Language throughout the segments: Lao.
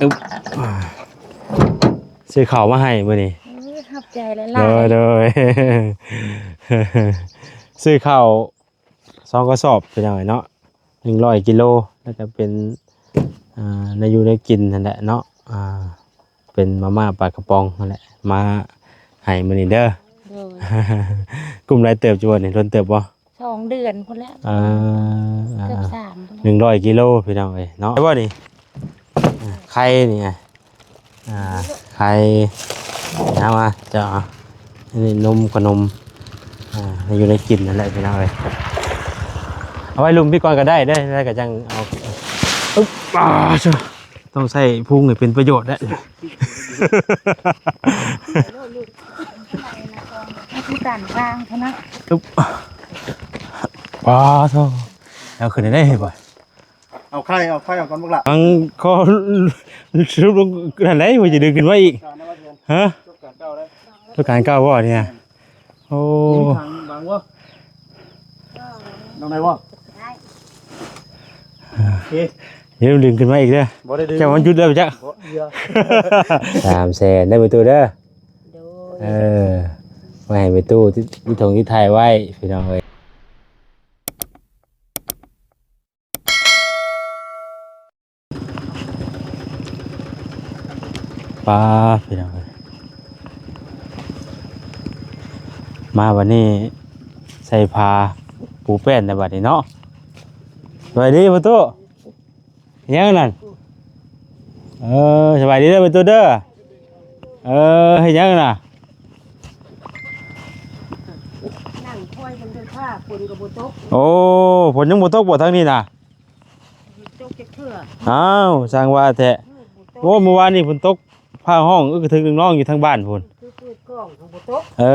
ອຶບ ຊື້ເຂົ້າມາໃຫ້ມື້ນີ້. ເອີ ຂອບໃຈຫຼາຍໆ. ໂດຍ ໂດຍ ຊື້ເຂົ້າ ສອງກະສອບພີ່ນ້ອງເອີຍເນາະ ໜຶ່ງຮ້ອຍກິໂລ ແລ້ວກະເປັນ ອ່າ ແນວຢູ່ແນວກິນຫັ້ນແຫຼະເນາະ ອ່າ ເປັນມາມ່າປາກະປ໋ອງຫັ້ນແຫຼະ ມາໃຫ້ມື້ນີ້ເດີ. ໂດຍ ກຸ້ມຫຼາຍເຕີບຢູ່ບໍ່ນີ້ ດົນເຕີບບໍ່? ສອງເດືອນພຸ້ນແຫຼະ. ເອີ ເກືອບສາມພຸ້ນແຫຼະ ໜຶ່ງຮ້ອຍກິໂລພີ່ນ້ອງເອີຍເນາະ. ໄດ້ບໍ່ນີ້? ອ່າ ໄຂ່ນີ້ ອ່າ ໄຂ່ ເອົາມາ ເຈົ້າ ອັນນີ້ນົມ ຂະໜົມ ອ່າ ໃຫ້ຢູ່ໃນກິນນັ້ນແຫຼະພີ່ນ້ອງເອີຍ. ເອົາໄວ້ລຸ່ມພີ້ກ່ອນກະໄດ້ເດີ ແລ້ວກະຈັ່ງເອົາ. ອຶບ ອ່າ ຕ້ອງໃຊ້ພຸງໃຫ້ເປັນປະໂຫຍດແຫຼະ. ຄືການທາງເທົ່ານັ້ນ. ອຶບ ປາໂທ ເອົາຂຶ້ນໄດ້ບໍ່? ເອົາໄຂ່ ເອົາໄຂ່ອອກກ່ອນບັກຫຼ້າ. ອັງ ຂໍຫຼຸບລົງນັ້ນໄດ໋ ວ່າຈະດຶງຂຶ້ນມາອີກ. ຮະ? ປະສົບການເກົ່າບໍ່ນີ້? ໂອ້ ບາງບໍ່? ນ້ອງໄດ້ບໍ່? ໄດ້. ໂອເຄ ດຽວດຶງຂຶ້ນມາອີກເດີ. ບໍ່ໄດ້ດຶງ ເຈົ້າມັນຢຸດແລ້ວຈັກ. ບໍ່ເຫຼືອ ສາມແສນເດີ ປະຕູເດີ. ໂດຍ ເອີ ໄວ້ໃຫ້ປະຕູ ທີ່ຖົງທີ່ໄຖ່ໄວ້ ພີ່ນ້ອງເອີຍ. ປາ ພີ່ນ້ອງເອີຍ ມາບັດນີ້ໃສ່ຜ້າປູແປ້ນແລ້ວບັດນີ້ເນາະ. ສະບາຍດີປະຕູ. ຫຍັງນັ້ນ? ເອີ ສະບາຍດີເດີປະຕູເດີ. ເອີ ເຮັດຫຍັງນະ? ນັ່ງຄອຍເບິ່ງເດີ ຟ້າຝົນກໍບໍ່ຕົກ. ໂອ້ ຝົນຍັງບໍ່ຕົກບໍ່ທາງນີ້ນະ? ບໍ່ຕົກຈັກເທື່ອ. ອ້າວ ຊ່າງວ່າແທ້. ເອີ ບໍ່ຕົກ. ໂອ້ ມື້ວານນີ້ຝົນຕົກ ຟ້າຮ້ອງອຶກກະທຶກນ້ອງຢູ່ທາງບ້ານພຸ້ນ. ຄືເປີດກ້ອງກໍບໍ່ຕົກ. ເອີ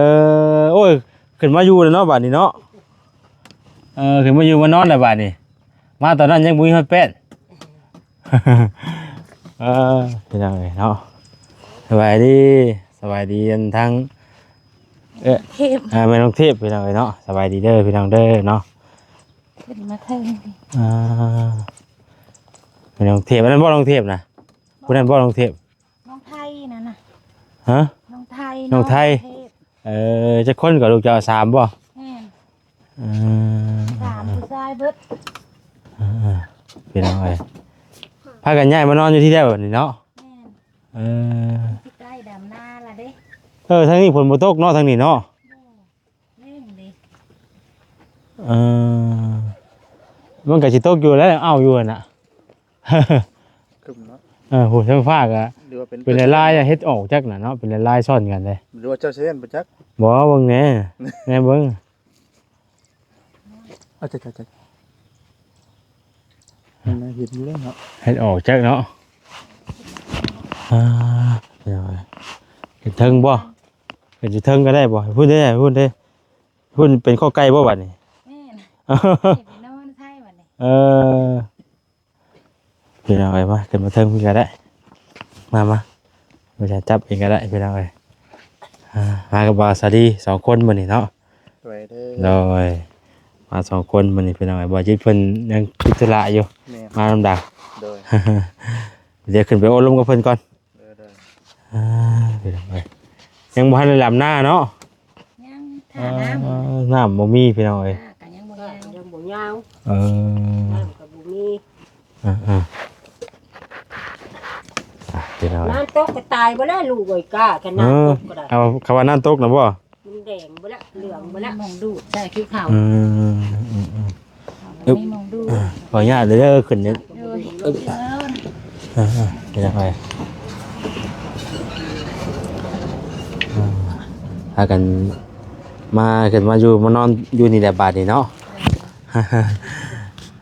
ໂອ້ຍ ຂຶ້ນມາຢູ່ແລ້ວເນາະ ບາດນີ້ເນາະ. ເອີ ຂຶ້ນມາຢູ່ມານອນແລ້ວບາດນີ້. ມາຕອນນັ້ນຍັງບໍ່ມີຮອດແປ້ນ. ເອີ ພີ່ນ້ອງເອີຍເນາະ ສະບາຍດີ ສະບາຍດີ ອັນທັງ ເອີ ເທບ ອ່າ ແມ່ນ້ອງເທບ ພີ່ນ້ອງເອີຍເນາະ. ສະບາຍດີເດີພີ່ນ້ອງເດີເນາະ. ຂຶ້ນມາເທິງ ອ່າ ແມ່ນ້ອງເທບ ອັນນັ້ນບໍ່ນ້ອງເທບນະ? ຜູ້ນັ້ນບໍ່ນ້ອງເທບ? ນ້ອງໄທນັ້ນນະ. ຮະ? ນ້ອງໄທ ນ້ອງໄທ ນ້ອງເທບ. ເອີ ຈັກຄົນກໍລູກເຈົ້າ? ສາມບໍ່? ແມ່ນ. ເອີ ສາມຜູ້ຊາຍເບິດ. ເອີ ເອີ ພີ່ນ້ອງເອີຍ ພາກັນຍ້າຍມານອນຢູ່ທີ່ໃດບັດນີ້ເນາະ? ແມ່ນ. ເອີ ຊິໃກ້ດຳນາລະເດ້. ເອີ ທາງນີ້ຝົນບໍ່ຕົກເນາະ ທາງນີ້ເນາະ. ແມ່ນເດ້. ເອີ ມັນກະຊິຕົກຢູ່ແລ້ວ ເອົາຢູ່ຫັ້ນນະ. ຄຶ້ມເນາະ. ເອີ ໂຫ ເທິງຟ້າກະ ຫຼືວ່າເປັນ ເປັນລາຍໆ ເຮັດອອກຈັກນະເນາະ ເປັນລາຍໆ ຊ້ອນກັນເດ້. ຫຼືວ່າເຈົ້າຊິເຫັນບໍ່ຈັກ. ບໍ່ ເບິ່ງແນ່ ແນ່ເບິ່ງ. ເອົາຈັກ ມັນເຫັນຢູ່ເດ້ເນາະ ເຮັດອອກຈັກເນາະ. ອ່າ ເຫັນເທິງບໍ່? ເຫັນຢູ່ເທິງກໍໄດ້ບໍ່? ພຸ້ນເດ້ ພຸ້ນເດ້ ພຸ້ນເປັນຂໍ້ໄກ່ບໍ່ບັດນີ້? ແມ່ນ. ເອີ ພີ່ນ້ອງເອີຍ ມາ ຂຶ້ນມາເທິງພີ້ກໍໄດ້. ມາ ມາ ມາຈັບເອງກໍໄດ້ ພີ່ນ້ອງເອີຍ. ອ່າ ມາກັບບ່າວສາລີສອງຄົນມື້ນີ້ເນາະ. ໂດຍ ໂດຍ ມາສອງຄົນມື້ນີ້ພີ່ນ້ອງເອີຍ. ບ່າວຈິດເພິ່ນຍັງຕິດທຸລະຢູ່. ແມ່ນ. ມານຳດາວ. ໂດຍ ດຽວຂຶ້ນໄປໂອ້ລົມກັບເພິ່ນກ່ອນ. ໂດຍ ໂດຍ. ອ່າ ພີ່ນ້ອງເອີຍ ຍັງບໍ່ທັນໄດ້ດຳນາເນາະ. ຍັງ ຖ້ານ້ຳ ເອີ ນ້ຳບໍ່ມີພີ່ນ້ອງເອີຍ. ອ່າ ກໍຍັງບໍ່ຍາວ ຍັງບໍ່ຍາວ. ເອີ ນ້ຳກໍບໍ່ມີ. ອ່າ ອ່າ ອ່າ ພີ່ນ້ອງເອີຍ ນ້ຳຕົກກໍຕາຍບໍ່ແລ້ວລູກເອີຍ. ກ້າຂະໜາດ ເອີ ຕົກກໍໄດ້. ເອົາ ຄຳວ່ານ້ຳຕົກນະບໍ່? ມັນແດງບໍ່ລະ ເຫຼືອງບໍ່ລະ ມອງດູດໃສ່ຄືເຂົາ. ອືມ ອືມ ອືມ ອຶບ ມີມອງດູດ. ຂໍອະນຸຍາດເດີ ຂຶ້ນເດີ. ໂດຍ ເອີ ເອີ ເປັນຈັ່ງໃດ? ເອີ ພາກັນມາ ຂຶ້ນມາຢູ່ມານອນຢູ່ນີ້ແຫຼະບາດນີ້ເນາະ.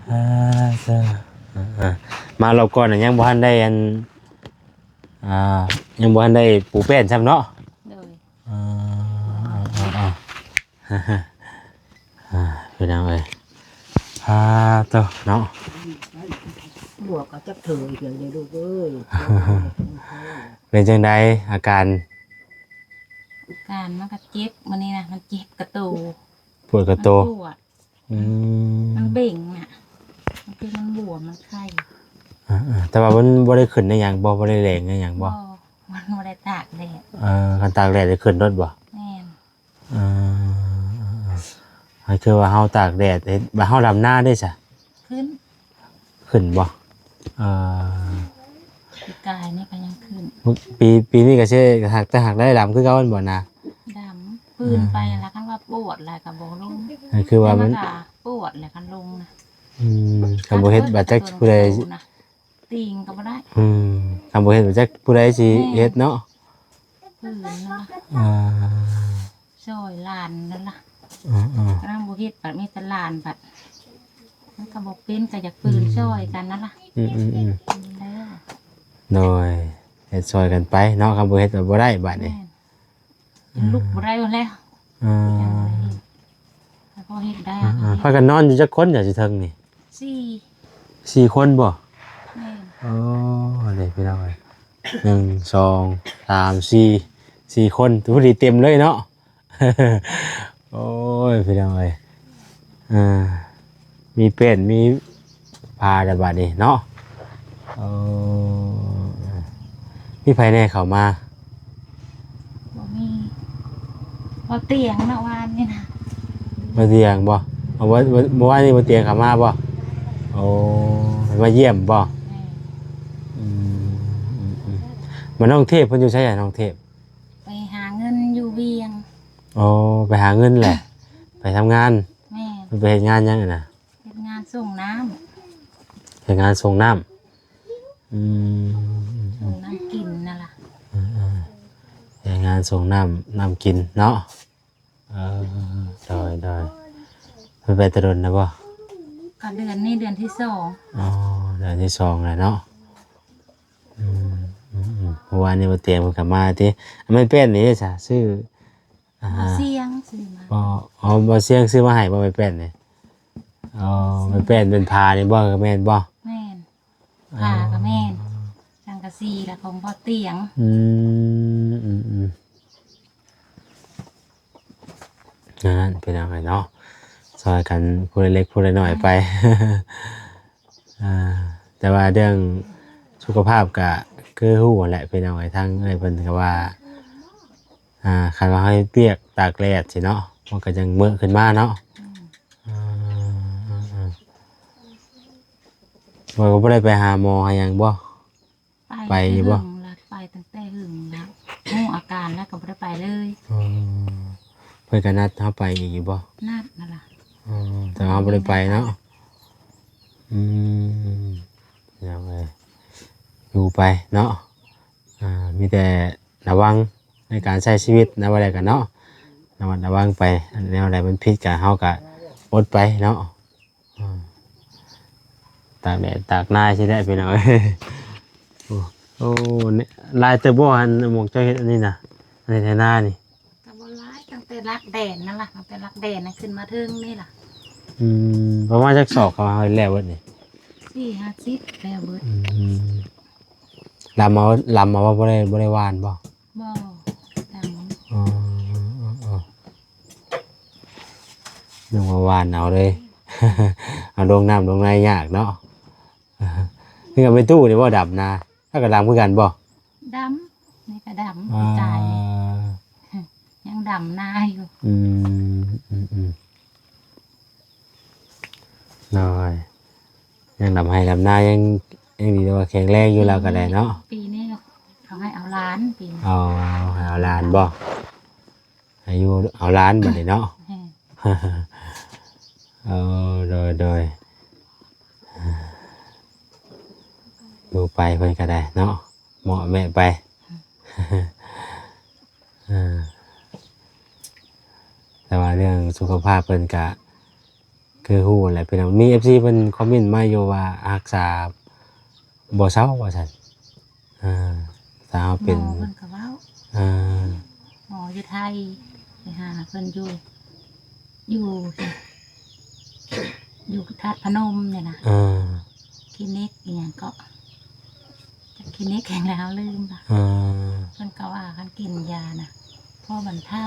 ເອີ ມາລອບກ່ອນນະ ຍັງບໍ່ທັນໄດ້ອັນ ອ່າ ຍັງບໍ່ທັນໄດ້ປູແປ້ນຊ້ຳເນາະ. ໂດຍ. ອ່າ ອ່າ ອ່າ ພີ່ນ້ອງເອີຍ ອ່າ ໂຕເນາະ. ບວກກໍຈັກເທື່ອອີກແລ້ວເດ້ລູກເອີຍ. ເປັນຈັ່ງໃດອາການ? ອາການມັນກໍເຈັບ ມື້ນີ້ນະ ມັນເຈັບກະໂຕ ປວດກະໂຕ. ມັນປວດ. ອືມ ມັນເບັ່ງນະ ມັນຄືມັນບວມ ມັນໄຂ້. ອ່าๆ แต่ว่ามันบ่ได้ขึ้นในหยังบ่ บ่ได้แหลงในหยังบ่ บ่ มันบ่ได้ตากแดด เออ คันตากแดดได้ขึ้นโลดบ่ แม่น เออ อันคือว่าเฮาตากแดด เฮ็ด ว่าเฮาดำนาเด้ซะ ขึ้น ขึ้นบ่ เออ ปีกายนี่ก็ยังขึ้น ปี ปีนี้ก็สิหัก แต่หักได้ดำคือเก่าแม่นบ่นา ดำ ปืนไปแล้ว คันว่าปวดแล้วก็บ่ลง อันคือว่ามัน แต่มันก็ปวดแหละคันลงนะ อืม คันบ่เฮ็ดบัดจักผู้ใด ตีงก็บ่ได้ อืม คันบ่เฮ็ดจักผู้ใดสิ แม่น เฮ็ดเนาะ ปืนนั่นล่ะ อ่า ซอยหลานนั่นล่ะ อืมๆ คันบ่เฮ็ดบัดมีแต่หลานบัด มันก็บ่เป็น ก็อยากปืน อืม ซอยกันนั่นล่ะ อืมๆๆ แล้ว โดย เฮ็ดซอยกันไปเนาะ คันบ่เฮ็ดก็บ่ได้บัดนี้ แม่น ลุกบ่ได้แล้ว อ่า แล้วพอเฮ็ดได้ อ่าๆ พากันนอนอยู่จักคนอยู่เทิงนี่ สี่ สี่คนบ่ แม่น โอ้ นี่พี่น้องเอ้ย หนึ่ง สอง สาม สี่ สี่คน พอดีเต็มเลยเนาะ โอ้ย พี่น้องเอ้ย อ่า มีแป้น มีผ้าแล้วบัดนี้เนาะ เออ มีไผแหน่เข้ามา บ่มี บ่เตียงเนาะ วานนี่นะ บ่เตียงบ่ เอา บ่ บ่ เมื่อวานนี้บ่เตียงเข้ามาบ่ โอ้ เพิ่นมาเยี่ยมบ่ แม่น อืม อืม อืม มาน้องเทพเพิ่นอยู่ไสอะ น้องเทพ ไปหาเงินอยู่เวียง อ๋อ ไปหาเงินแหละ ไปทำงาน แม่น เพิ่นไปเฮ็ดงานหยังอะนะ เฮ็ดงานส่งน้ำ เฮ็ดงานส่งน้ำ อืม ส่งน้ำกินนั่นล่ะ เออๆ เฮ็ดงานส่งน้ำ น้ำกินเนาะ เออ โดย โดย เพิ่นไปแต่ดนแล้วบ่ ก็เดือนนี้เดือนที่สอง อ๋อ เดือนที่สองแล้วเนาะ อืม อืม อืม เมื่อวานนี้บ่เตียงเพิ่นก็มาติ อันแม่นแป้นนี่ซะ ซื้อ อ่า บ่เสียงซื้อมา บ่ อ๋อ บ่เสียงซื้อมาให้บ่ แม่นแป้นนี่ อ๋อ แม่นแป้นเป็นผ้านี่บ่ แม่นบ่ แม่น ผ้าก็แม่น อ๋อ สังกะสีแล้วของบ่เตียง อืม อืม อืม นั่นพี่น้องเอ้ยเนาะ ซอยกันผู้ละเล็กผู้ละน้อยไป อ่า แต่ว่าเรื่องสุขภาพก็คือฮู้หั้นแหละพี่น้องเอ้ย ทางเอื้อยเพิ่นก็ว่า อ่า คันว่าเฮาเฮ็ดเวียกตากแดดซี้เนาะ มันก็จั่งเมิขึ้นมาเนาะ อืม อ่า อ่า อ่า ว่าก็บ่ได้ไปหาหมอหาหยังบ่ ไป ไปอยู่บ่ หึงละ ไปตั้งแต่หึงละ ฮู้อาการแล้วก็บ่ได้ไปเลย อ๋อ เพิ่นก็นัดเฮาไปอีกอยู่บ่ นัดนั่นล่ะ อ๋อ แต่ว่าเฮาบ่ได้ไปเนาะ อืม พี่น้องเอ้ย อยู่ไปเนาะ อ่า มีแต่ระวังในการใช้ชีวิตนะ ว่าได้กันเนาะ ระมัดระวังไป แนวใดมันผิดก็เฮาก็อดไปเนาะ อืม ตากแดดตากหน้าสิได้พี่น้องเอ้ย โอ้ โอ้ นี่หลายเติบบ่ อันหมวกเจ้าเฮ็ดอันนี้นะ อันนี้ไถนานี่ ก็บ่หลาย ตั้งแต่ลักแดนนั่นล่ะ ตั้งแต่ลักแดนนั่นขึ้นมาเทิงนี่ล่ะ อืม ประมาณจักศอกเขาเฮาแล้วเบิดนี่ สี่ห้าสิบ แล้วเบิด อืม ลำเอา ลำเอาว่าบ่ได้ บ่ได้หว่านบ่ บ่ ลำ อ๋อ อ๋อ อ๋อ นึกว่าหว่านเอาเลย เอาลงน้ำลงในยากเนาะ คือกับแม่ตู้นี่บ่ดำนา ถ้าก็ดำคือกันบ่ ดำ นี่ก็ดำ อ่า ตาย ยังดำนาอยู่ อืม อืม อืม น้อย ยังดำไฮ่ดำนา ยัง ยังดีว่าแข็งแรงอยู่ ลาวก็ได้เนาะ ปีนี้เขาให้เอาหลาน ปีนี้ อ๋อ ให้เอาหลานบ่ ให้อยู่เอาหลานบัดนี้เนาะ แม่น เออ โดย โดย อยู่ไปเพิ่นก็ได้เนาะ เหมาะแมะไป เออ แต่ว่าเรื่องสุขภาพเพิ่นก็คือฮู้แหละพี่น้อง มีเอฟซีเพิ่นคอมเมนต์มาอยู่ว่ารักษาบ่เซาว่าซั่น เออ ถ้าเฮาเป็น หมอเพิ่นก็เว้า เออ หมออยู่ไทย ไปหาเพิ่นอยู่ อยู่ อยู่ธาตุพนมเนี่ยนะ เออ คลินิกอีหยังก็ จักคลินิกหยังแล้วลืมละ เออ เพิ่นก็ว่าคันกินยานะ พอบรรเทา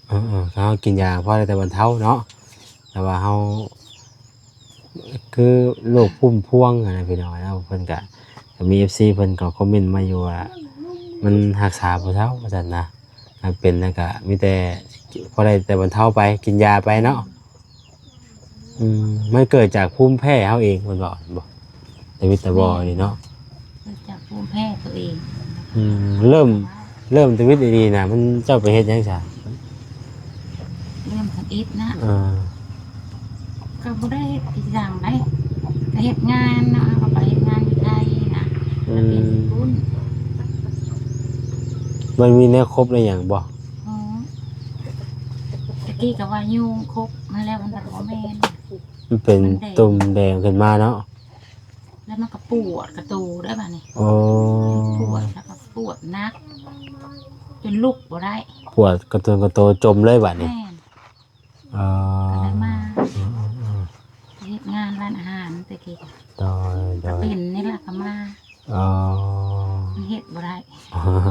เออๆ ถ้าเฮากินยาพอได้แต่บรรเทาเนาะ แต่ว่าเฮา ຄືໂລກພຸ້ມພວງຫັ້ນນະພີ່ນ້ອງເນາະ. ເພິ່ນກະ ກະມີເອັຟຊີເພິ່ນກໍຄອມເມັນມາຢູ່ວ່າ ມັນຮັກສາບໍ່ເຊົາວ່າຊັ້ນນະ. ຄັນເປັນແລ້ວກະມີແຕ່ ພໍໄດ້ແຕ່ບັນເທົາໄປ ກິນຢາໄປເນາະ. ອືມ ມັນເກີດຈາກພູມແພ້ເຮົາເອງ ເພິ່ນເວົ້າແມ່ນບໍ່? ແຕ່ວິດຕາບໍ່ນີ້ເນາະ ເກີດຈາກພູມແພ້ຕົວເອງ. ອືມ ເລີ່ມ ເລີ່ມທຳອິດອີ່ຫຼີນະ ມັນ ເຈົ້າໄປເຮັດຫຍັງຊະ? ເລີ່ມທຳອິດນະ ເອີ ກໍບໍ່ໄດ້ເຮັດອີ່ຫຍັງໃດ ກໍເຮັດງານເນາະ ເຮົາກໍໄປເຮັດງານຢູ່ໄທນະ ອືມ ກໍເປັນບຸນ. ມັນມີແນວຄົບແນວຫຍັງບໍ່? ອໍ ຕະກີ້ກໍວ່າຍຸງຄົບ ມັນແລ້ວມັນບໍ່ແມ່ນ ມັນເປັນ ມັນແດງ ຕຸ່ມແດງຂຶ້ນມາເນາະ ແລ້ວມັນກໍປວດກະໂຕໄດ້ບາດນີ້. ອໍ ປວດ ແລ້ວກໍປວດໜັກ ຈົນລຸກບໍ່ໄດ້ ປວດກະໂຕ ກະໂຕຈົມເລີຍບາດນີ້. ແມ່ນ ອໍ ກໍເລີຍມາ ອືມ ເຮັດງານຮ້ານອາຫານແຕ່ກີ້ ໂດຍ ໂດຍ ເປັນນີ້ລະກໍມາ. ອໍ ມັນເຮັດບໍ່ໄດ້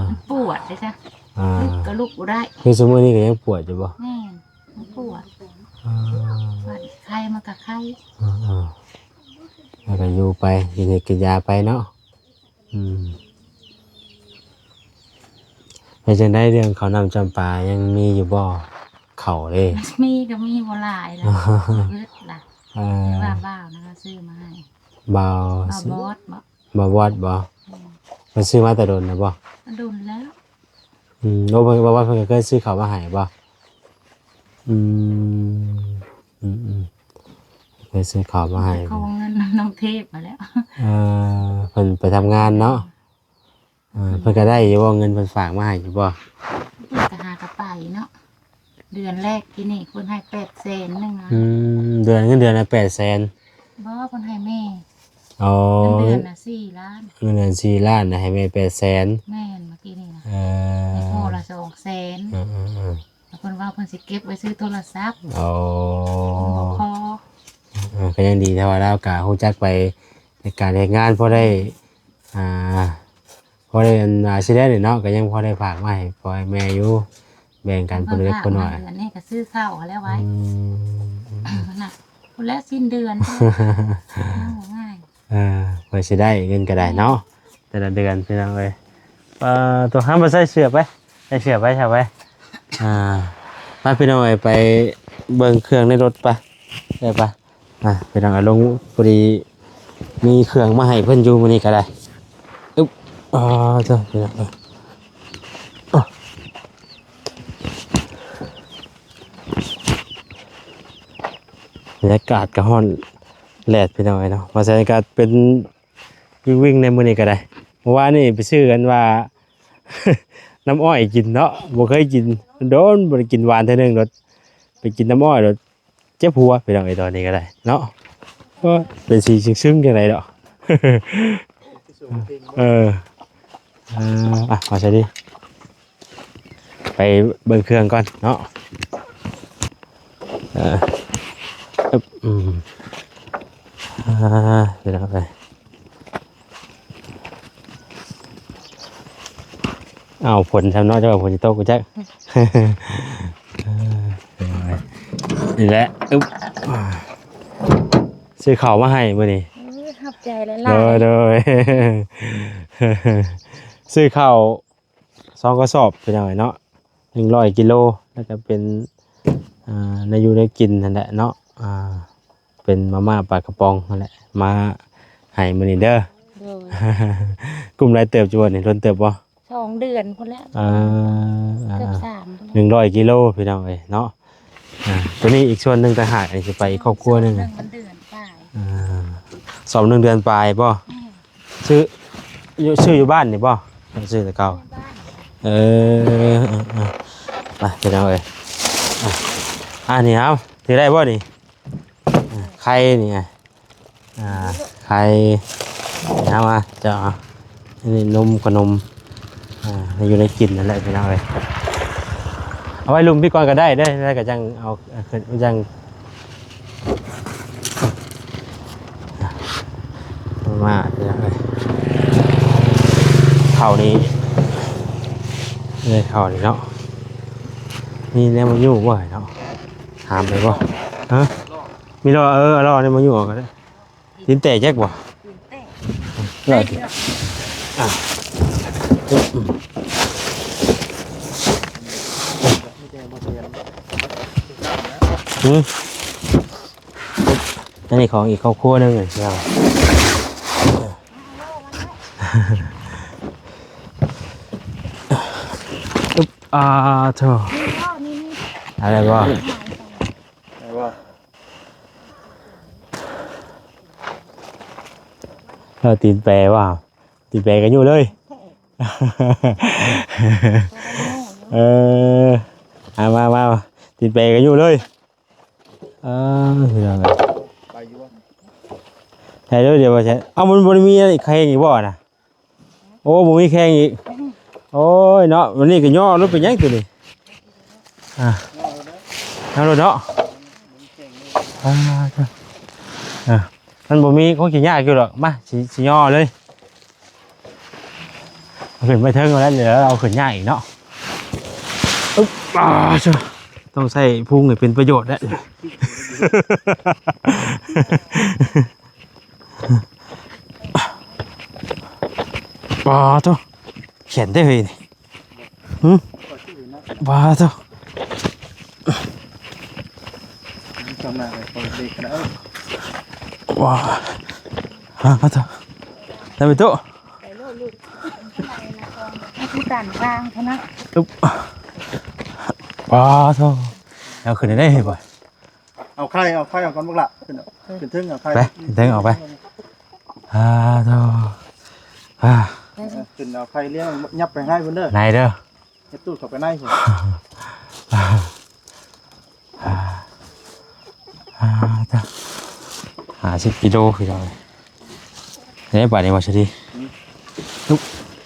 ມັນປວດເດ້ຈ້ະ ອ່າ ລຸກກໍລຸກບໍ່ໄດ້ ຄືຊຸມື້ນີ້ກໍຍັງປວດຢູ່ບໍ່? ແມ່ນ ມັນປວດ ອ່າ ປວດ ໄຂ້ມັນກໍໄຂ້ ອ່າໆ ແລ້ວກໍຢູ່ໄປ ກິນເຮັດກິນຢາໄປເນາະ. ອືມ ເປັນຈັ່ງໃດເລື່ອງເຂົ້ານ້ຳຈຳປາ ຍັງມີຢູ່ບໍ່? ເຂົ້າເດ້ ມີກໍມີບໍ່ຫຼາຍລະ ອືດລະ ເອີ ວ່າບ່າວນະຊື້ມາໃຫ້ ບ່າວ ບ່າວບອດບໍ? ບ່າວບອດບໍ? ອືມ ເພິ່ນຊື້ມາແຕ່ດົນແລ້ວບໍ? ດົນແລ້ວ. ອືມ ໂອ້ ເພິ່ນ ບ່າວບອດເພິ່ນກໍເຄີຍຊື້ເຂົ້າມາໃຫ້ບໍ? ອືມ ອືມໆ ເຄີຍຊື້ເຂົ້າມາໃຫ້ ຂໍເງິນນຳນ້ອງເທບມາແລ້ວ ເອີ ເພິ່ນໄປທຳງານເນາະ. ເອີ ເພິ່ນກໍໄດ້ຢູ່ບໍ່? ເງິນເພິ່ນຝາກມາໃຫ້ຢູ່ບໍ່? ເພິ່ນກໍຫາກໍໄປເນາະ ເດືອນແລກກີ້ນີ້ເພິ່ນໃຫ້ແປດແສນໜຶ່ງນະ. ອືມ ເດືອນ ເງິນເດືອນລະແປດແສນ? ບໍ່ ເພິ່ນໃຫ້ແມ່. ອໍ ເງິນເດືອນນະສີ່ລ້ານ ເງິນເດືອນສີ່ລ້ານນະ ໃຫ້ແມ່ແປດແສນ. ແມ່ນ ເມື່ອກີ້ນີ້ນະ ເອີ ໃຫ້ພໍ່ລະສອງແສນ. ເອີໆ ແລ້ວເພິ່ນວ່າເພິ່ນຊິເກັບໄວ້ຊື້ໂທລະສັບ. ອໍ ເພິ່ນບໍ່ພໍ. ເອີ ກໍຍັງດີ ແຕ່ວ່າລາວກໍຮູ້ຈັກໄປເຮັດການເຮັດງານ ພໍໄດ້ ອ່າ ພໍໄດ້ອັນ ອ່າ ຊິໄດ້ເນາະ ກໍຍັງພໍໄດ້ຝາກມາໃຫ້ພໍ່ໃຫ້ແມ່ຢູ່ ແບ່ງກັນຜູ້ລະເລັກຜູ້ນ້ອຍ. ເດືອນນີ້ກໍຊື້ເຂົ້າຫັ້ນແຫຼະໄວ້ ອືມ ນະ ພຸ້ນແຫຼະສິ້ນເດືອນ ເອົາງ່າຍ. ເອີ ເພື່ອຊິໄດ້ເງິນກໍໄດ້ເນາະ ແຕ່ລະເດືອນພີ່ນ້ອງເອີຍ. ເອີ ຕົວະ ເຮົາມາໃສ່ເສື້ອໄປ ໃສ່ເສື້ອໄປ ໃສ່ໄປ. ອ່າ ມາພີ່ນ້ອງເອີຍ ໄປເບິ່ງເຄື່ອງໃນລົດໄປ ໄດ້ປະ? ອ່າ ພີ່ນ້ອງເອີຍ ລົງ ພໍດີມີເຄື່ອງມາໃຫ້ເພິ່ນຢູ່ມື້ນີ້ກໍໄດ້. ອຶບ ອໍ ເຈົ້າ ພີ່ນ້ອງເອີຍ ອໍ ບັນຍາກາດກໍຮ້ອນແດດພີ່ນ້ອງເອີຍເນາະ ມາໃສ່ກໍເປັນ ວິ່ງໆ ໃນມື້ນີ້ກໍໄດ້. ເມື່ອວານນີ້ໄປຊື້ອັນວ່າ ນ້ຳອ້ອຍກິນເນາະ ບໍ່ເຄີຍກິນ ໂດນບໍ່ໄດ້ກິນຫວານເທື່ອໜຶ່ງໂລດ ໄປກິນນ້ຳອ້ອຍໂລດ ເຈັບຫົວພີ່ນ້ອງເອີຍ ຕອນນີ້ກໍໄດ້ເນາະ. ໂອ້ຍ ເປັນສີຊຶ້ງໆ ຈັ່ງໃດເນາະ. ເອີ ເອີ ອ່ະ ມາໃສ່ດີ. ໄປເບິ່ງເຄື່ອງກ່ອນເນາະ. ເອີ ອຶບ ອືມ ອ່າ ໄປ ເອົາ ຝົນຊ້ຳເນາະ ເຈົ້າວ່າຝົນຊິຕົກບໍ່ຈັກ. ເອີ ນີ້ແຫຼະ ອຶບ ຊື້ເຂົ້າມາໃຫ້ມື້ນີ້. ເອີ ຂອບໃຈຫຼາຍໆ ໂດຍ ໂດຍ ຊື້ເຂົ້າ ສອງກະສອບພີ່ນ້ອງເອີຍເນາະ ໜຶ່ງຮ້ອຍກິໂລ ແລ້ວກໍເປັນ ອ່າ ແນວຢູ່ແນວກິນຫັ້ນແຫຼະເນາະ ອ່າ ເປັນມາມ່າປາກະປ໋ອງຫັ້ນແຫຼະ ມາໃຫ້ມື້ນີ້ເດີ. ໂດຍ ກຸ້ມຫຼາຍເຕີບຢູ່ບໍ່ນີ້ ດົນເຕີບບໍ່? ສອງເດືອນພຸ້ນແຫຼະ ເອີ ເກືອບສາມພຸ້ນແຫຼະ ໜຶ່ງຮ້ອຍກິໂລພີ່ນ້ອງເອີຍເນາະ. ອ່າ ຕົວນີ້ອີກສ່ວນໜຶ່ງຕ່າງຫາກ ອັນນີ້ຊິໄປອີກຄອບຄົວໜຶ່ງ ມັນເດືອນປາຍ ອ່າ ສອບໜຶ່ງເດືອນປາຍບໍ່? ແມ່ນ ຊື້ຢູ່ ຊື້ຢູ່ບ້ານນີ້ບໍ່? ຊື້ແຕ່ເກົ່າ ຢູ່ບ້ານ ເອີ ເອີ ເອີ ໄປພີ່ນ້ອງເອີຍ ອ່າ ອັນນີ້ເອົາ ຖືໄດ້ບໍ່ນີ້? ອ່າ ໄຂ່ນີ້ ອ່າ ໄຂ່ ເອົາມາ ເຈົ້າເອົາ ອັນນີ້ນົມ ຂະໜົມ ອ່າ ໃນຢູ່ໃນກິນນັ້ນແຫຼະພີ່ນ້ອງເອີຍ ເອົາໄວ້ລຸ່ມພີ້ກ່ອນກໍໄດ້ເດີ ແລ້ວກໍຈັ່ງເອົາ ເອົາຂຶ້ນ ຈັ່ງ ມາພີ່ນ້ອງເອີຍ ເຂົ້ານີ້ ເອີ ເຂົ້ານີ້ເນາະ ມີແນວມາຢູ່ບໍ່ເນາະ ຫາມໄດ້ບໍ່ ຮະ? ມີລໍ້ ເອີ ເອົາລໍ້ນີ້ມາຍົວະກໍໄດ້. ຕີນແຕກຈັກບໍ່? ຕີນແຕກ. ເອີ ອ່ະ ຫືມ ອັນນີ້ຂອງອີກຄອບຄົວໜຶ່ງເນາະ. ອາ ໂທ້ ນີ້ ນີ້ ອາໄດ້ບໍ່? ໄດ້ບໍ່? ເອີ ຕີນແປວ່າ ຕີນແປກໍຢູ່ເລີຍ. ເອີ ມາ ມາ ມາ ຕີນແປກໍຢູ່ເລີຍ. ເອີ ພີ່ນ້ອງເອີຍ ໄປຢູ່ບໍ່? ໄດ້ເດີ ດຽວວ່າຊິ ເອົ້າ ມັນບໍ່ໄດ້ມີແຂ່ງອີກບໍ່ນະ? ໂອ້ ບໍ່ມີແຂ່ງອີກ. ໂອ້ຍເນາະ ວັນນີ້ກໍຍໍລົດໄປຫຍັງຕົວນີ້? ອ່າ ເອົາໂລດເນາະ. ອ່າ ອ່າ ມັນບໍ່ມີ ຄົງຊິຍາກຢູ່ດອກ. ມາ ຊິ ຊິຍໍເລີຍ. ເອົາຂຶ້ນໄປເທິງແລ້ວ ດຽວເອົາຂຶ້ນຍາກອີກເນາະ. ອຶບ ອ່າ ຕ້ອງໃຊ້ພຸງໃຫ້ເປັນປະໂຫຍດແຫຼະ. ປາໂທ້ ແຂນໄດ້ເຮີ້ຍນີ້. ຫືມ ປາໂທ້ ວ້າ ຫາ ປາໂທ້ ໄດ້ໄປໂຕ ໄປໂລດລູກ ມັນຄືການທາງເທົ່ານັ້ນ. ອຶບ ປາໂທ້ ເອົາຂຶ້ນໄດ້ເຮີ້ຍ ບໍ່ ເອົາໄຂ່ ເອົາໄຂ່ອອກກ່ອນ ບັກຫຼ້າ ຂຶ້ນ ຂຶ້ນເທິງເອົາໄຂ່ ໄປ ຂຶ້ນເທິງເອົາໄປ. ອາໂທ້ ອາ ເອີ ຂຶ້ນເອົາໄຂ່ລ້ຽງ ຫຍັບໄປໃນພຸ້ນເດີ ໃນເດີ ເຮັດຕູ້ເຂົ້າໄປໃນພຸ້ນ. ອາ ອາໂທ້ ຫ້າສິບກິໂລ ພີ່ນ້ອງເອີຍ. ເດ້ ບາດນີ້ບໍ່ສະດີ ອືມ ລຸກ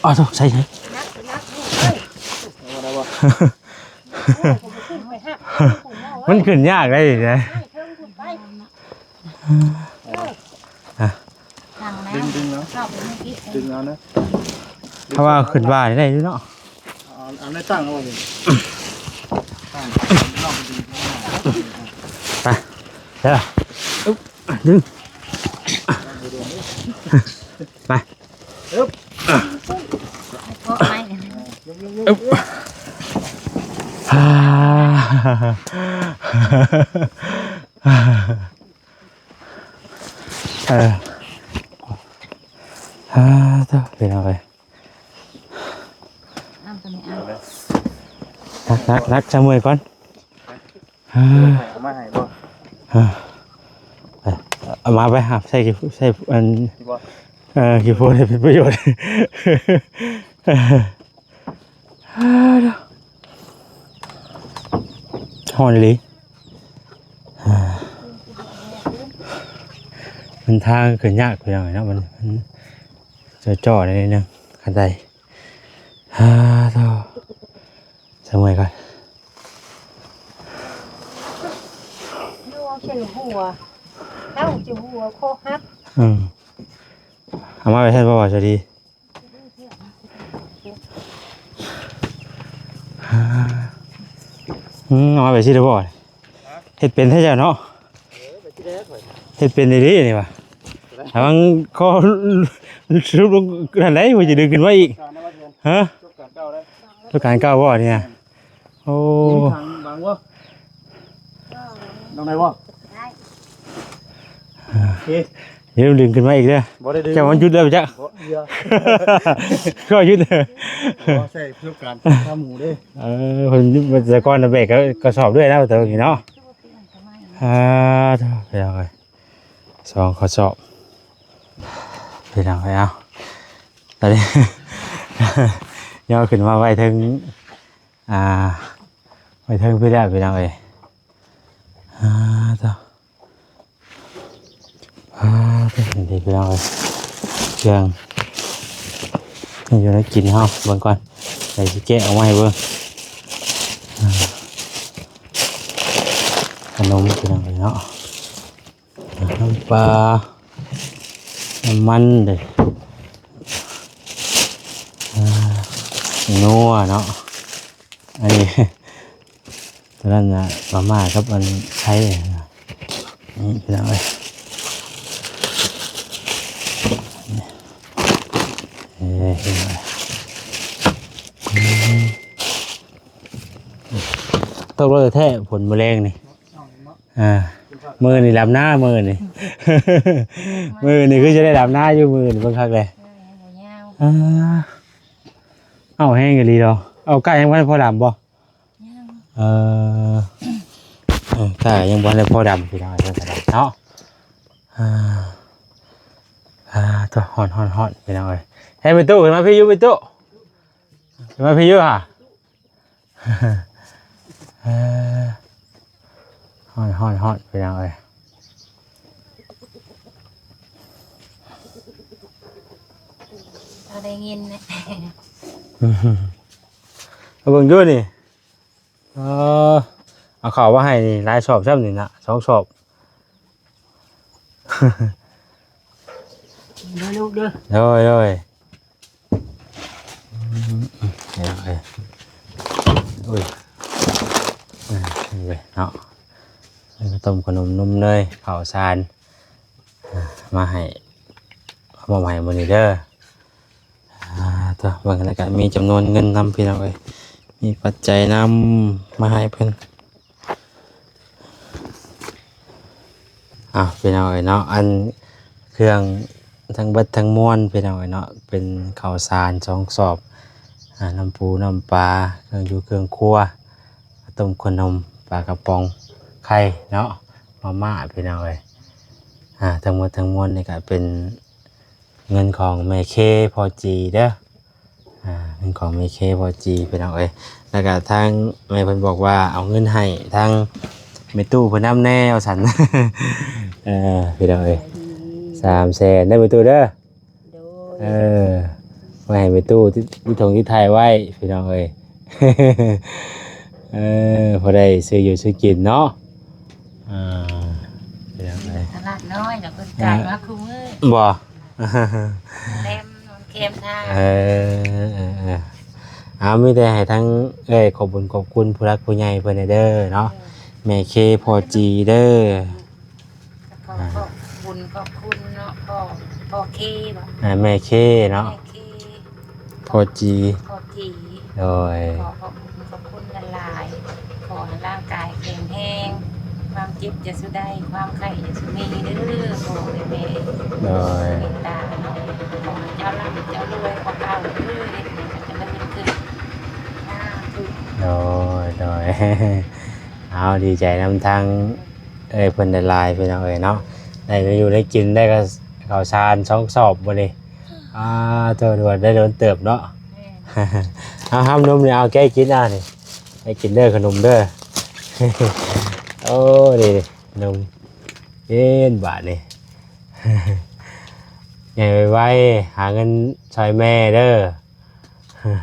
ອ້າວ ໂທ້ ໃສ່ໃສ່ ໜັກ ໜັກ ເອີ ເອົາໄດ້ບໍ່? ມັນຂຶ້ນຍາກໄດ໋ນີ້ນະ ເທິງພຸ້ນໄປ ອ່ະ ດຶງ ດຶງເອົາ ເຂົ້າໄປໃນອີກ ດຶງເອົານະ ເພາະວ່າຂຶ້ນວ່າໄດ້ຢູ່ເນາະ. ເອົາ ເອົາໃນຕັ້ງເອົາ ໄປ ເດີ ອຶບ ດຶງ ໄປ ອຶບ ເກາະໄມ້ ອຶບ ເອີ ອາໂທ້ ເປັນຫຍັງເອີຍ ໜັກ ໜັກ ໜັກ ຊະເມື່ອຍກ່ອນ ເອົາມາໃຫ້ບໍ່ ເອົາມາໄປ ໃສ່ ໃສ່ອັນ ເອີ ຂີ້ຝຸ່ນໃຫ້ເປັນປະໂຫຍດ. ຮ້ອນອີ່ຫຼີ ມັນທາງຂຶ້ນຍາກ ພີ່ນ້ອງເອີຍເນາະ ມັນ ມັນຈໍ້ໆ ໜ້ອຍໜຶ່ງ ຄັນໄດ ອາໂທ້ ສະເມື່ອຍກ່ອນ ເອົາໃສ່ຫົວ ເອົາໃສ່ຫົວ ຄໍຫັກ ອືມ ເອົາມາໄວ້ໃຫ້ບໍ່ວ່າສະດີ ອືມ ເອົາມາໄປຊິໄດ້ບໍ່? ເຮັດເປັນແທ້ເຈົ້າເນາະ ເຮັດເປັນດີໆ ນີ້ວ່າ ລະວັງຄໍຫຼຸດລົງຫັ້ນໃດ ເພິ່ນຈະດຶງຂຶ້ນມາອີກ ຮະ ປະສົບການເກົ່າບໍ່ນີ້ນະ? ໂອ້ ມີຖັງບັງບໍ່? ຕ້ອງໄດ້ບໍ່? ໄດ້ ໂອເຄ ຢ່າລືມດຶງຂຶ້ນມາອີກເດີ ບໍ່ໄດ້ດຶງ ເຈົ້າມັນຢຸດແລ້ວຈັກ ບໍ່ ເອີ ກໍຢຸດ ບໍ່ ໃຊ້ປະສົບການທຳໝູເດ້ ເອີ ເພິ່ນແຕ່ກ່ອນນະແບກກະ ກະສອບດ້ວຍແລ້ວ ແຕ່ວ່ານີ້ເນາະ ອາ ໂທ້ ພີ່ນ້ອງເອີຍ ສອງກະສອບ ພີ່ນ້ອງເອີຍ ເອົາ ຕອນນີ້ຍໍຂຶ້ນມາໄວ້ເທິງ ອ່າ ໄປເທິງພີ້ແລ້ວ ພີ່ນ້ອງເອີຍ ອາ ໂທ້ ອາ ໂທ້ ນີ້ພີ່ນ້ອງເອີຍ ເຄື່ອງຢູ່ໃນກິນເຮົາ ເບິ່ງກ່ອນ ໃສ່ຊິແກະອອກມາໃຫ້ເບິ່ງ ອາ ຂະໜົມ ພີ່ນ້ອງເອີຍເນາະ. ນ້ຳປາ ນ້ຳມັນເດ້ ອ່າ ນົວເນາະ ອັນນີ້ ຕົວນັ້ນນະ ມາມ່າກັບອັນໄຂ່ນະ ນີ້ພີ່ນ້ອງເອີຍ ເອີ ເຫັນບໍ່ ຕົກລົງແທ້ ຝົນມື້ແລງນີ້ ອ່າ ມື້ນີ້ດຳນາ ມື້ນີ້ ມື້ນີ້ຄືຈະໄດ້ດຳນາຢູ່ ມື້ນີ້ເບິ່ງຄັກເລີຍ ເອີ ບໍ່ຍາວ ອ່າ ເອົາແຮງອີ່ຫຼີດອກ ເອົາກ້າຍັງບໍ່ພໍດຳບໍ່? ຍັງ ເອີ ເອີ ກ້າຍັງບໍ່ໄດ້ພໍດຳ ພີ່ນ້ອງເອີຍ ເນາະ ອ່າ ອ່າ ໂທ້ ຮ້ອນໆໆ ພີ່ນ້ອງເອີຍ ເຮີ້ຍ ແມ່ຕູ້ ຂຶ້ນມາພີ້ຢູ່ ແມ່ຕູ້ ຂຶ້ນມາພີ້ຢູ່ຫາ ເອີ ຮ້ອນໆໆ ພີ່ນ້ອງເອີຍ ເຮົາໄດ້ຍິນນະ ມາເບິ່ງດູນີ້ ເອີ ເອົາເຂົ້າມາໃຫ້ນີ້ ຫຼາຍສອບຊ້ຳນີ້ນະ ສອງສອບ ເດີລູກເດີ ໂດຍ ໂດຍ ອືມ ໂອເຄ ໂອ້ຍ ເອີ ນີ້ເລີຍເນາະ ເອົາເຂົ້າຕົ້ມ ຂະໜົມ ນົມ ເນີຍ ເຂົ້າສານ ອ່າ ມາໃຫ້ ມອບໃຫ້ມື້ນີ້ເດີ ອ່າ ໂທ້ ເບິ່ງແລ້ວກະມີຈຳນວນເງິນນຳ ພີ່ນ້ອງເອີຍ ມີປັດໄຈນຳ ມາໃຫ້ເພິ່ນ ອ້າວ ພີ່ນ້ອງເອີຍເນາະ ອັນເຄື່ອງທັງເບິດທັງມວນ ພີ່ນ້ອງເອີຍເນາະ ເປັນເຂົ້າສານສອງສອບ ອ່າ ນ້ຳປູນ້ຳປາ ເຄື່ອງຢູ່ເຄື່ອງຄົວ ຕົ້ມ ຂະໜົມ ປາກະປ໋ອງ ໄຂ່ເນາະ ມາມ່າ ພີ່ນ້ອງເອີຍ ອ່າ ທັງໝົດທັງມວນນີ້ກະເປັນ ເງິນຂອງແມ່ເຄພໍ່ຈີເດີ ອ່າ ເງິນຂອງແມ່ເຄພໍ່ຈີ ພີ່ນ້ອງເອີຍ ແລ້ວກະທາງແມ່ເພິ່ນບອກວ່າເອົາເງິນໃຫ້ທາງແມ່ຕູ້ເພິ່ນນຳແດ່ວ່າຊັ້ນ ເອີ ພີ່ນ້ອງເອີຍ ສາມແສນເດີແມ່ຕູ້ເດີ ໂດຍ ເອີ ໄວ້ໃຫ້ແມ່ຕູ້ຕິດ ຕິດຖົງຕິດໄຖໄວ້ ພີ່ນ້ອງເອີຍ ເອີ ພໍໄດ້ຊື້ຢູ່ຊື້ກິນເນາະ ອ່າ ພີ່ນ້ອງເອີຍ ຕະຫຼາດນ້ອຍແລ້ວເພິ່ນກາຍມາຄູ່ມື້ ບໍ່ ແລມແຄມທາງ ເອີ ເອີ ເອີ ເອົາ ມີແຕ່ໃຫ້ທາງເອື້ອຍຂອບບຸນຂອບຄຸນຜູ້ຫຼັກຜູ້ໃຫຍ່ເພິ່ນແດ່ເດີເນາະ ເອີ ແມ່ເຄພໍ່ຈີເດີ ຂໍຂອບບຸນຂອບຄຸນເນາະ ພໍ່ ພໍ່ເຄບໍ່ ອ່າ ແມ່ເຄເນາະ ແມ່ເຄ ພໍ່ຈີ ພໍ່ຈີ ໂດຍ ຂໍຂອບຄຸນຂອບຄຸນຫຼາຍໆ ຂໍໃຫ້ຮ່າງກາຍແຂງແຮງ ຄວາມເຈັບຢ່າສູ່ໄດ້ ຄວາມໄຂ້ຢ່າສູ່ມີເດີ ພໍ່ແມ່ ໂດຍ ເມດຕາເນາະ ຂໍໃຫ້ເຈົ້າລ່ຳເຈົ້າລວຍກວ່າເກົ່າເດີ ເຮັດຫຍັງກໍຈະເລີນຂຶ້ນ ສາທຸ ໂດຍ ໂດຍ ເອົາ ດີໃຈນຳທາງເອື້ອຍເພິ່ນຫຼາຍໆ ພີ່ນ້ອງເອີຍເນາະ ໄດ້ຢູ່ໄດ້ກິນ ໄດ້ເຂົ້າສານສອງສອບມື້ນີ້ ອ່າ ໂຕ ຖືວ່າໄດ້ດົນເຕີບເນາະ ແມ່ນ ເອົາ ຫ້ຳນົມນີ້ ເອົາແກະກິນ ອ່າ ນີ້ ໄດ້ກິນເດີ ຂະໜົມເດີ ໂອ້ ນີ້ ນົມ ກິນບາດນີ້ ໃຫຍ່ໄວໆ ຫາເງິນຊ່ອຍແມ່ເດີ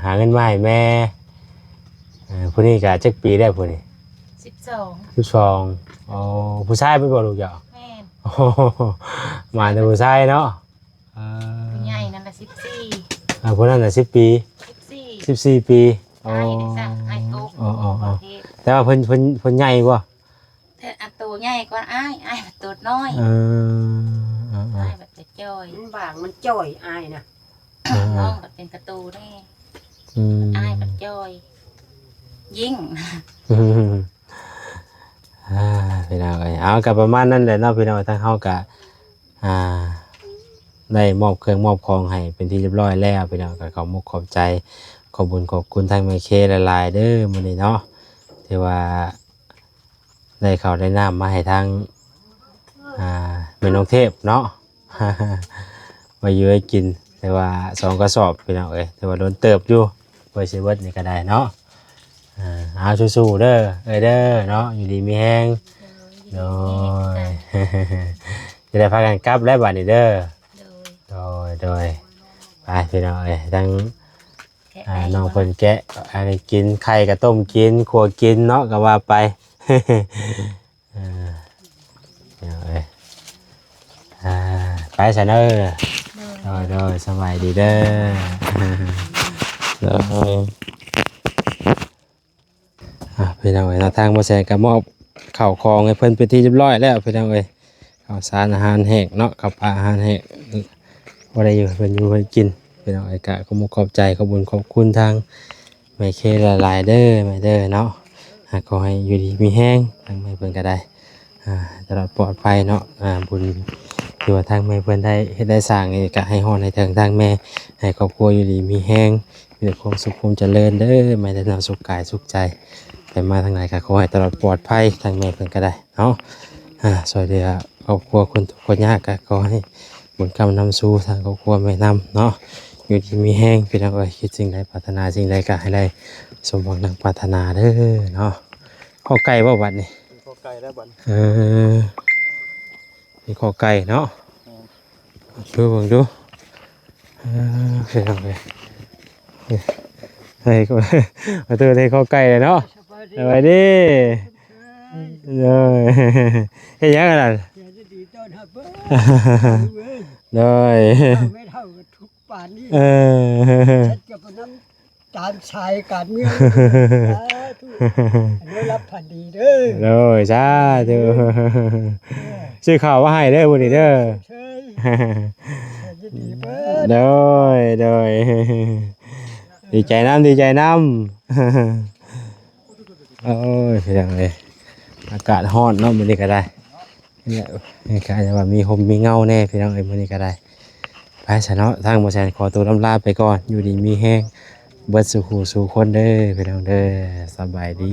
ຫາເງິນມາໃຫ້ແມ່ ເອີ ຜູ້ນີ້ກະຈັກປີແລ້ວຜູ້ນີ້ ສິບສອງ ສິບສອງ ອໍ ຜູ້ຊາຍເບິດບໍ່ລູກເຈົ້າ ແມ່ນ ໂອ້ ມາແຕ່ຜູ້ຊາຍເນາະ ອ່າ ຜູ້ໃຫຍ່ນັ້ນລະສິບສີ່ ອ່າ ຜູ້ນັ້ນນະສິບປີ ສິບສີ່ ສິບສີ່ປີ ອ້າຍນີ້ຊະ ອ້າຍໂຕ ອໍໆໆ ແຕ່ວ່າເພິ່ນ ເພິ່ນ ເພິ່ນໃຫຍ່ບໍ່ ແຕ່ອັນໂຕໃຫຍ່ກວ່າອ້າຍ ອ້າຍໂຕນ້ອຍ ເອີ ເອີໆ ອ້າຍແບບຈະຈ່ອຍ ມັນບາງ ມັນຈ່ອຍ ອ້າຍນະ ເອີໆ ນ້ອງແບບເປັນກະໂຕແດ່ ອືມ ອ້າຍແບບຈ່ອຍ ຍິງ ອ່າ ພີ່ນ້ອງເອີຍ ເອົາ ກໍປະມານນັ້ນແຫຼະເນາະ ພີ່ນ້ອງ ທາງເຮົາກໍ ອ່າ ໄດ້ມອບເຄື່ອງມອບຂອງໃຫ້ເປັນທີ່ຮຽບຮ້ອຍແລ້ວ ພີ່ນ້ອງ ກໍຂອບມຸກຂອບໃຈ ຂອບບຸນຂອບຄຸນທາງແມ່ເຄຫຼາຍໆເດີ ມື້ນີ້ເນາະ ທີ່ວ່າໄດ້ເຂົ້າໄດ້ນ້ຳມາໃຫ້ທາງ ອ່າ ແມ່ນ້ອງເທບເນາະ ໄວ້ຢູ່ໄວ້ກິນ ແຕ່ວ່າສອງກະສອບ ພີ່ນ້ອງເອີຍ ແຕ່ວ່າດົນເຕີບຢູ່ ເພື່ອຊິເບິດນີ້ກໍໄດ້ເນາະ ອ່າ ເອົາ ສູ້ໆເດີ ເອີຍເດີເນາະ ຢູ່ດີມີແຮງ ໂດຍ ຈະໄດ້ພາກັນກັບແລ້ວບາດນີ້ເດີ ໂດຍ ໂດຍ ໂດຍ ໄປພີ່ນ້ອງເອີຍ ທັງ ອ່າ ນ້ອງເພິ່ນແກະອັນນີ້ກິນ ໄຂ່ກໍຕົ້ມກິນ ຂົ້ວກິນເນາະ ກໍວ່າໄປ ເອີ ພີ່ນ້ອງເອີຍ ອ່າ ໄປຊະເດີ ໂດຍ ໂດຍ ສະບາຍດີເດີ ໂດຍ ອ່າ ພີ່ນ້ອງເອີຍເນາະ ທາງບໍ່ແສນກໍມອບເຂົ້າຂອງໃຫ້ເພິ່ນເປັນທີ່ຮຽບຮ້ອຍແລ້ວ ພີ່ນ້ອງເອີຍ ເຂົ້າສານອາຫານແຫ້ງເນາະ ເຂົ້າປາອາຫານແຫ້ງ ບໍ່ໄດ້ຢູ່ເພິ່ນຢູ່ເພິ່ນກິນ ພີ່ນ້ອງເອີຍ. ກະຂອບມຸກຂອບໃຈ ຂອບບຸນຂອບຄຸນທາງແມ່ເຄຫຼາຍໆເດີ ແມ່ເດີເນາະ. ອ່າ ຂໍໃຫ້ຢູ່ດີມີແຮງ ທາງແມ່ເພິ່ນກໍໄດ້ ອ່າ ຕະຫຼອດປອດໄພເນາະ. ອ່າ ບຸນທີ່ວ່າທາງແມ່ເພິ່ນໄດ້ເຮັດໄດ້ສ້າງນີ້ ກໍໃຫ້ຮອດໃຫ້ເຖິງທາງແມ່ ໃຫ້ຄອບຄົວຢູ່ດີມີແຮງ ມີແຕ່ຄວາມສຸກຄວາມຈະເລີນເດີ ແມ່ເດີເນາະ. ສຸກກາຍສຸກໃຈ ໄປມາທາງໃດກໍຂໍໃຫ້ຕະຫຼອດປອດໄພ ທາງແມ່ເພິ່ນກໍໄດ້ເນາະ. ອ່າ ຊ່ວຍເຫຼືອຄອບຄົວຄົນທຸກຄົນຍາກ ກໍຂໍໃຫ້ບຸນຄ້ຳນຳສູ່ທາງຄອບຄົວແມ່ນຳເນາະ ຢູ່ດີມີແຮງ ພີ່ນ້ອງເອີຍ. ຄິດສິ່ງໃດປາດຖະໜາສິ່ງໃດ ກໍໃຫ້ໄດ້ສົມຫວັງດັ່ງປາດຖະໜາເດີເນາະ. ເຂົ້າໃກ້ບໍ່ບັດນີ້? ເຂົ້າໃກ້ແລ້ວບັດນີ້. ເອີ ມີຂໍ້ໄກ່ເນາະ ແມ່ນ ເບິ່ງດູ ເອີ ເປັນຫຍັງເລີຍ ເຮີ້ຍ ເອີ ມາເຕີໄດ້ຂໍ້ໄກ່ແລ້ວເນາະ. ສະບາຍດີ ໂດຍ ເຮັດຫຍັງອັນນັ້ນ? ຍິນດີຕ້ອນຮັບເດີ ໂດຍ ເຖົ້າແມ່ເຖົ້າກໍທຸກປານນີ້ ເອີ ເຮັດກັບນຳ ຕາມສາຍການເມືອງ ສາທຸ ໃຫ້ໄດ້ຮັບພັນດີເດີ ໂດຍ ສາທຸ ຊື້ເຂົ້າມາໃຫ້ເດີມື້ນີ້ເດີ ເຊີຍ ຍິນດີເບີດ ໂດຍ ໂດຍ ດີໃຈນຳ ດີໃຈນຳ ໂອ້ຍ ພີ່ນ້ອງເອີຍ ອາກາດຮ້ອນເນາະ ມື້ນີ້ກໍໄດ້ ນີ້ແຫຼະ ນີ້ກໍອາດຈະວ່າມີຮົ່ມມີເງົາແດ່ ພີ່ນ້ອງເອີຍ ມື້ນີ້ກໍໄດ້. ໄປຊະເນາະ ທາງບໍ່ແຊນຂໍຕົວລ່ຳລາໄປກ່ອນ ຢູ່ດີມີແຮງເບິດສູ່ຄູ່ສູ່ຄົນເດີ ພີ່ນ້ອງເດີ ສະບາຍດີ.